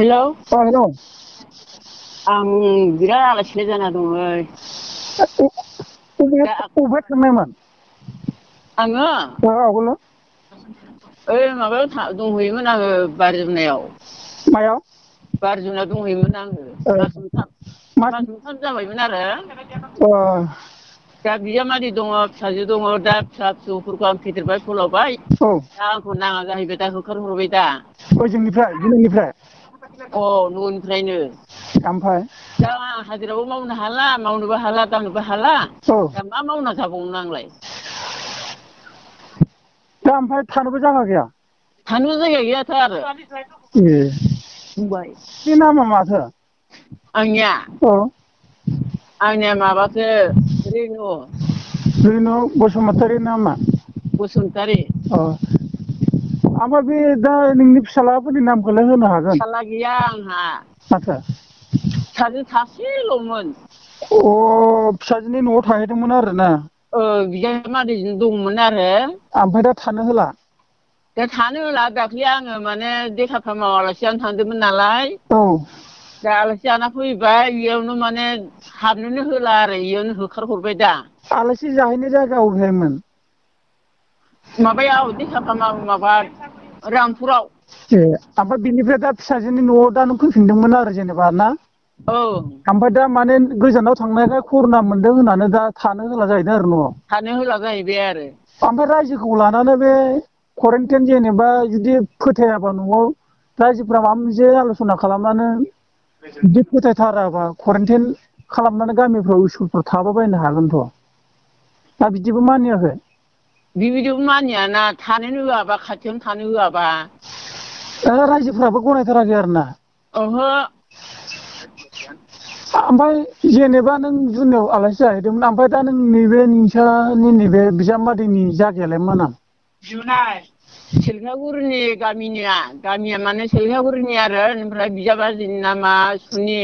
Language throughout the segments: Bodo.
हेलौ हेलौ आं बिराद आलासि जाना दङ। अबे थांनायमोन आङो आवगोलो ओइ माबायाव दंहैयोमोन आङो बारजोमनायाव मायाव बारजुनाव दंहैयोमोन आङो ओ मास मोनथाम जाबायमोन आरो दा बिजामादै दङ फिसाजो दङ दा फिसा फिसौफोरखौ आं फेदेरबाय फोलावबाय औ दा आंखौ नाङा जाहैबाय दा होखारहरबाय दा ओजोंनिफ्राय दिल्लीनिफ्राय अ न'निफ्रायनो ओमफ्राय दा हाजिराबो मावनो हाला मावनोबो हाला दांनोबो हाला औ दा मा मावना जाबावनो आंलाय दा ओमफ्राय थानोबो जायगा गैया थानोबो जायगा गैयाथ' आरो ए बुंबाय बे नामा माथो आंनिया औ आंनिया माबासो रेनु रेनु बसुमतारी नामा बसुमतारी अ ओमफ्राय बे दा नोंनि फिसालाफोरनि नामखौलाय होनो हागोन फिसाला गैया आंहा माथो फिसाजो सासेल'मोन अ फिसाजोनि न'आव थाहैदोंमोन आरोना बिजामादैजों दंमोन आरो ओमफ्राय दा थानो होला दा थानो होला दाख्लै आङो माने देखा फार्माव आलासि जानो थांदोंमोन नालाय औ दा आलासि जाना फैबाय बेयावनो माने हाबनोनो होला आरो इयावनो होखारहरबाय दा आलासि जाहैनाय जायगा अबेहायमोन माबायाव देखा माबा रामपुराव ए ओमफ्राय बिनिफ्राय दा फिसाजोनि न'आव दा नों फैफिनदोंमोन आरो जेनेबा ना औ ओमफ्राय दा माने गोजानाव थांनायखाय कर'ना मोनदों होननानै दा थानो होला जाहैदों आरो न'आव थानो होला जाहैबाय आरो ओमफ्राय रायजोखौ लानानै बे कुरेन्टाइन जेनेबा जुदि फोथायाबा न'आव रायजोफोरा माबा मोनसे आल'सना खालामनानै बिदि फोथायथाराबा कुरेन्टाइन खालामनानै गामिफ्राव स्कुलफ्राव थाबोबायनो हागोनथ' दा बिदिबो मानियाखै बिबायदिबो मानियाना थानोनो होआबा खाथियावनो थानो होआबा रायजोफोराबो गनायथाराखै आरो ना ओहो ओमफ्राय जेनेबा नों जुनियाव आलासि जाहैदोंमोन ओमफ्राय दा नों नैबे नोंसानि नैबे बिजामादैनि जायगायालाय मा नाम सिलफागुरिनि गामिया माने सिलफागुरिनि आरो ओमफ्राय बिजाबाजैनि नामा सुनि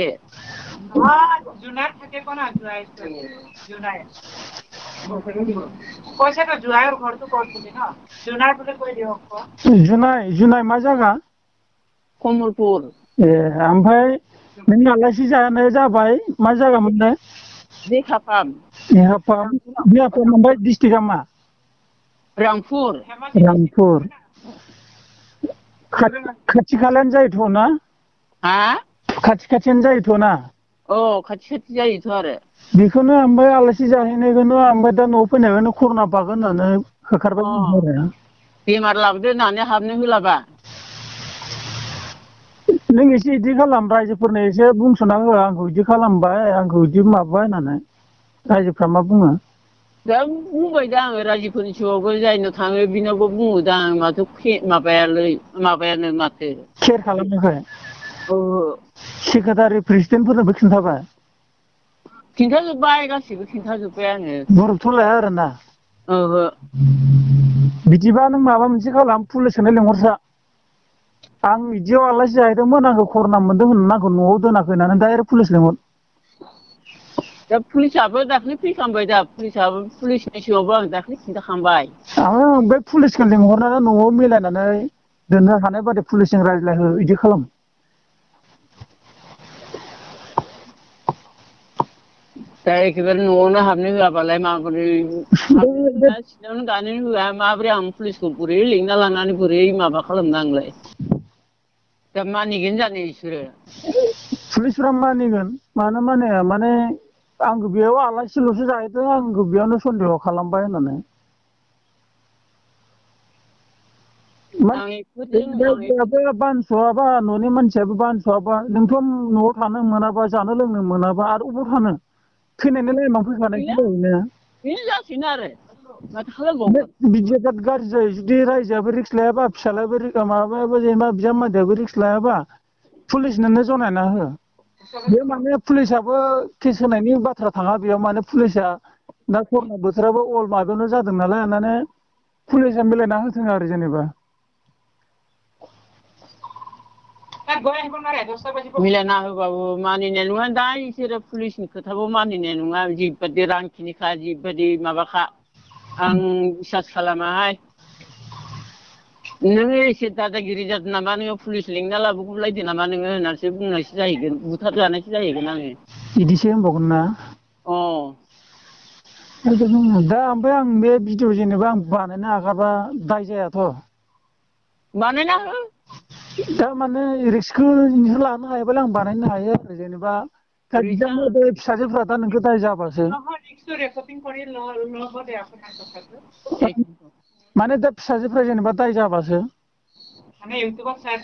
जुनाय मा जायगा कमलपुर ए ओमफ्राय नों आलासि जानाया जाबाय मा जायगा मोनलाय देखा ओमफ्राय डिस्ट्रिक्टआ मा रामपुर रामपुर खाथि खालायानो जायोथ' ना हा खाथि खाथियानो जायोथ' ना अ खाथि जायोथ' आरो बेखौनो ओमफ्राय आलासि जाहैनायखौनो ओमफ्राय दा न'आव फैनायखौनो कर'ना बागोन होननानै अ होखारबाय आरो बेमार लाबोदो होननानै हाबनो होलाबा नों एसे बिदि खालाम रायजोफोरनो एसे बुंस'ना हो आंखौ बिदि खालामबाय आंखौ बिदि माबाबाय होननानै रायजोफ्रा मा बुङो दा बुंबाय दा आङो रायजोफोरनि सिगाङावबो जायनो थाङो बिनावबो बुङोदा आं माथो माबायानो माथो केयार खालामाखै ओहो सेक्रेटारि प्रेसिडेन्टफोरनोबो खिन्थाबाय खिन्थाजोब्बाय गासैबो खिन्थाजोब्बाय आङो गुरुथ' लाया आरोना ओहो बिदिबा नों माबा मोनसे खालाम पुलिसखौनो लिंहरसा आं बिदियाव आलासि जाहैदोंमोन आंखौ कर'ना मोनदों होननानै आंखौ न'आव दोनाखै होननानै डाइरेक्ट पुलिस लिंहर दा पुलिसआबो दाख्लै फैखांबाय दा पुलिसनि सिगाङावबो आं दाख्लै खिन्थाखांबाय बे पुलिसखौ लिंहरनानै न'आव मिलायनानै दोननो हानाय बादि पुलिसजों रायज्लायहो बिदि खालाम दा एखेबारे न'आवनो हाबनो होआबालाय माबोरै हाबनो बे होआ सिलायावनो गानोनो होआ माबोरै आं पुलिसखौ बोरै लिंना लांनानै बोरै माबा खालामनो आंलाय दा मानिगोन जानो इसोरो पुलिसफ्रा मानिगोन मानो मानिया माने आंखौ बेयाव आलासिल'सो जाहैदों आंखौ बेयावनो सन्देह खालामबाय होननानै आं बेफोरजों बानस'आबा न'नि मानसियाबो बानस'आबा नोंथ' न'आव थानो मोनाबा जानो लोंनो मोनाबा आरो अबाव थानो थैनायनि लाइनाव फैखानायसो जायोना बेनो जासिगोन आरो माथो खालामबावगोन बिदिया बिराद गाज्रि जायो जुदि रायजोआबो रिक्स लायाबा फिसालायाबो माबायाबो जेनेबा बिजामादैयाबो रिक्स लायाबा पुलिसनोनो जनायना हो बे माने पुलिसाबो केस होनायनि बाथ्रा थाङा बेयाव माने पुलिसा दा कर'ना बोथोराबो अल माबायावनो जादों नालाय माने पुलिसा मिलायना होथों आरो जेनेबा मिलायना होबाबो मानिनाय नङा दा इसोरो पुलिसनि खोथाखौ मानिनाय नङा जिबादि रांखिनिखा जिबादि माबाखा आं बिसास खालामाहाय नोङो एसे दादागिरि जादों नामा नोङो पुलिस लिंना लाबोगुलायदो नामा नोङो होननानैसो बुंनायसो जाहैगोन बुथारजानायसो जाहैगोन आङो बिदिसो होनबावगोन ना अ दा ओमफ्राय आं बे भिडिअ जेनेबा आं बानायनो आगारबा दाय जायाथ' बानायना हो थारमाने रिक्सखौ नोंसोर लानो हायोबालाय आं बानायनो हायो आरो जेनेबा दा रिक्सा बिथांमोना बे फिसाजोफ्रा दा नोंखौ दाय जाबासो माने दा फिसाजोफ्रा जेनेबा दाय जाबासो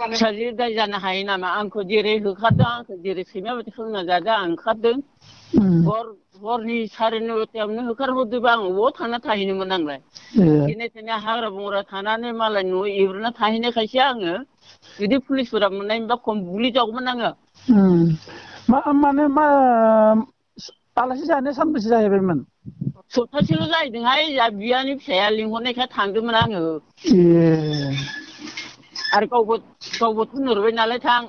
फिसाजो दाय जानो हायो नामा आंखौ जेरै होखारदों आंखौ जेरै सैमा बायदि खालामना जादों आं ओंखारदों हरनि साराय नयथायावनो होखारहरदोंबा आं बबाव थांना थाहैनोमोन आंलाय जेने थेने हाग्रा बंग्रा थानानै मालाय न'आव एब्रेना थाहैनायखायसो आङो जुदि पुलिसफोरा मोननायमोनबा खम बुग्लि जागौमोन आङो माने मा आलासि जानाया सानबैसे जाहैबायमोन सप्तासेल' जाहैदोंहाय जा बियानि फिसाया लिंहरनायखाय थांदोंमोन आङो ए आरो गावबो थिनहरबाय नालाय थां